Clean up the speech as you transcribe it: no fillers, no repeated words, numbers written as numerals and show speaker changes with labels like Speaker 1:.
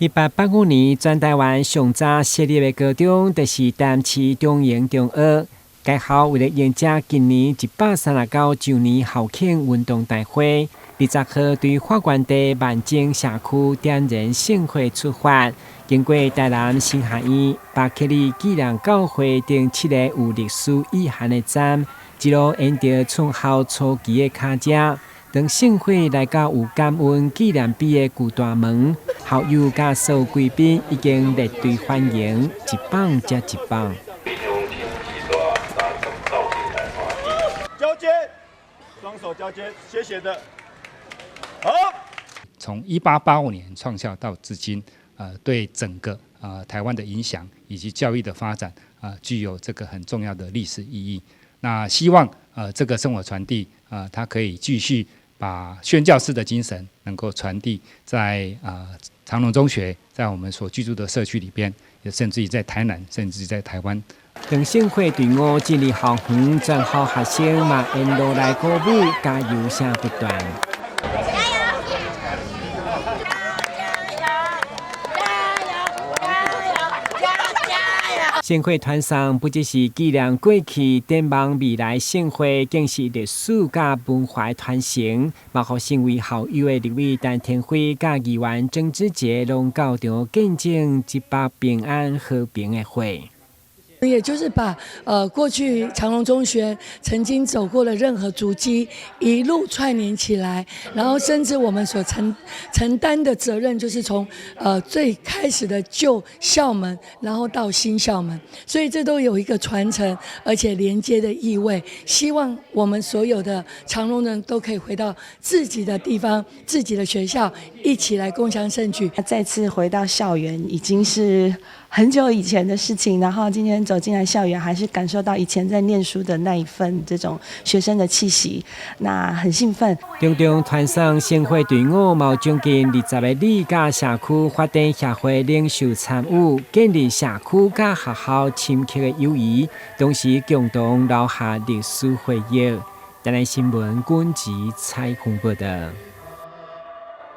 Speaker 1: 1885年，全台灣上早設立的高中，就是台南市中營中學。該校為了迎接今年139週年校慶運動大會，20號對發源地萬正社區點燃聖火出發，經過台南神學院、巴克利紀念教會等七个有歷史意涵的站，一路沿著創校初期的跤跡，當聖火來到有感恩紀念碑的舊大門，校友佮所有貴賓已經列隊歡迎，一棒接一棒。
Speaker 2: 交接，雙手交接，謝謝的。好。
Speaker 3: 從1885年創校到至今，對整個台灣的影響以及教育的發展，具有這個很重要的歷史意義。那希望這個聖火傳遞，它可以繼續把宣教士的精神能夠傳遞在長榮中學，在我們所居住的社區裡邊，也甚至於在台南，甚至於在台灣。
Speaker 1: 當聖火隊伍進入校園，全校學生嘛沿路來鼓舞，加油聲不斷。
Speaker 4: 加油！加油！加油！加油！加油！
Speaker 1: 聖火傳送不只是紀念過去、展望未來盛會，更是歷史佮文化傳承。嘛，予身為校友的立委陳亭妃佮議員曾志杰攏到場見證這把平安和平的火。
Speaker 5: 也就是把過去長榮中學曾經走過的任何足跡一路串聯起來，然後甚至我們所承擔的責任，就是從最開始的舊校門，然後到新校門，所以這都有一個傳承而且連接的意味。希望我們所有的長榮人都可以回到自己的地方、自己的學校，一起來共襄盛舉。
Speaker 6: 再次回到校園，已經是很久以前的事情，然後今天走進來校園，還是感受到以前在念書的那一份這種學生的氣息，那很興奮。
Speaker 1: 中中傳送聖火隊伍，嘛有將近20个里佮社區發展協會領袖參與，建立社區佮學校深刻的友誼，同時共同留下歷史回憶。台南新聞軍籍採訪報道。